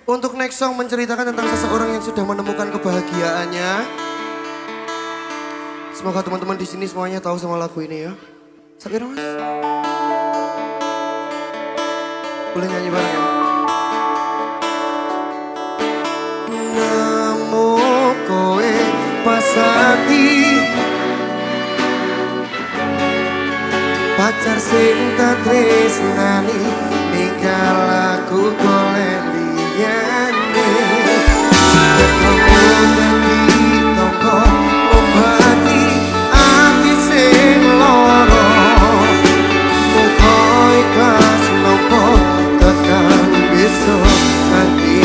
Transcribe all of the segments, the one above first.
Untuk next song menceritakan tentang seseorang yang sudah menemukan kebahagiaannya. Semoga teman-teman di sini semuanya tahu sama lagu ini ya. Sapira, Mas? Boleh nyanyi bareng ya? Nemu kowe pas ati, pacar sing tak tresnani ninggal aku golek liyane. Ketemu dadi tonggo ngobati ati sing lara. Muga ikhlas nampa tekan besok ati.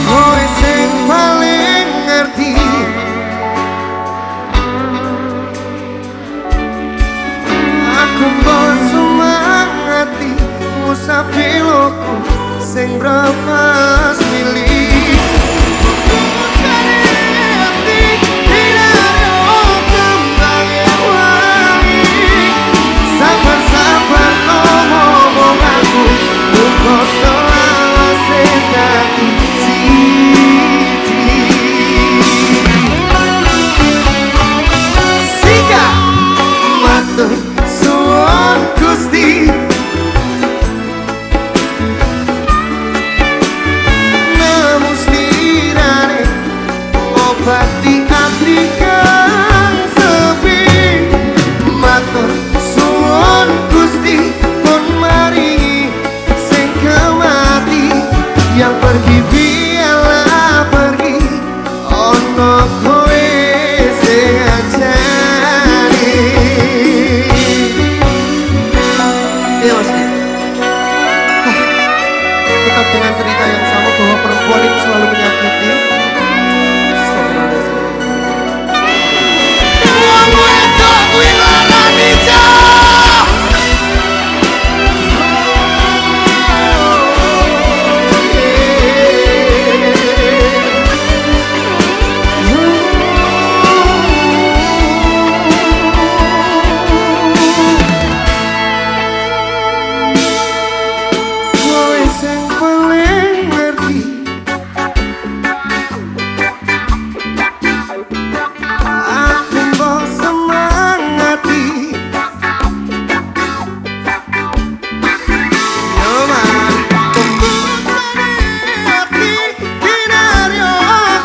Kowe sing paling ngerti, aku mbok semangati ngusapi loku sing brepas milih. Sabar-sabar ngomong aku, muga selawase dadi siji. Sika matur suwun Gusti, nemu slirane ngobati ati kang sepi. Matur suwun Gusti pun maringi sing kemati. Yang pergi biarlah pergi, ono kowe sing ngajari. Iya, Mas. Hah, tetap dengan cerita yang sama bahwa perempuan itu selalu menyakiti. Astagfirullahaladzim. Wong wedok kuwi nglarani, Cah. Kowe sing paling ngerti, aku mbok semangati. Yo man, ati kinaryo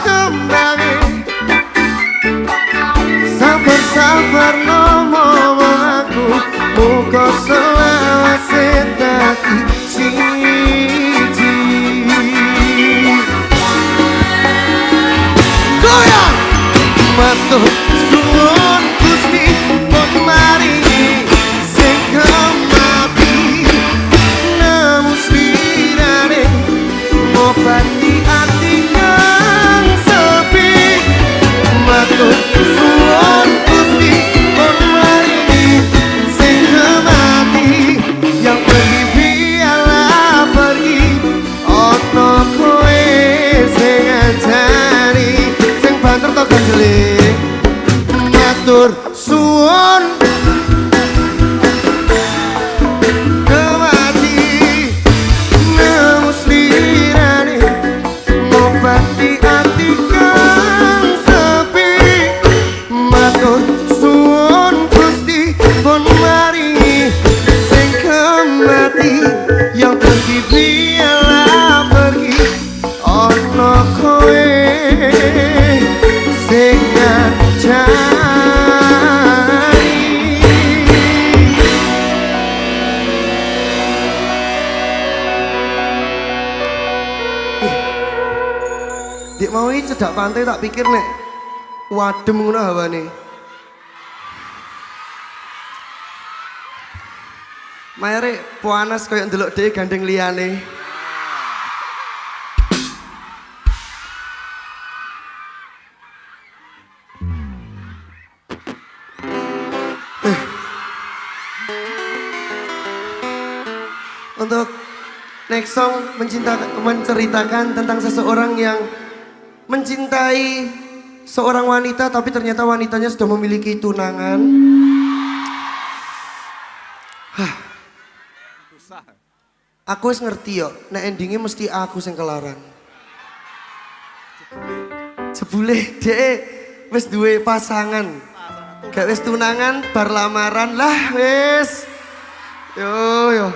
kembange. Sabar-sabar ngomong aku, muga selawase dadi siji. Goyang! Matur suwun Gusti pun maringi sing kemati. Nemu slirane ngobati ati kang sepi. Matur suwun Gusti pun maringi sing kemati. Yang pergi biarlah pergi, ono kowe sing ngajari. Sing banter to ganjele. Matur suwun kemati, nemu slirane ngobati ati kang sepi. Matur suwun Gusti pun maringi sing kemati. Yang pergi biarlah pergi, ono kowe sing ngajari. Dik mau iki cedak pantai tak pikir nek wadem ngono hawane. Mayare panas koyo ndelok dhek gandeng liyane. Untuk next song menceritakan tentang seseorang yang mencintai seorang wanita tapi ternyata wanitanya sudah memiliki tunangan. Hah. Susah. Aku wis ngerti yo, nek endingnya mesti aku sing kelaran. Jebule dhek wis duwe pasangan. Gak wis tunangan, bar lamaran lah wis. Yo yo.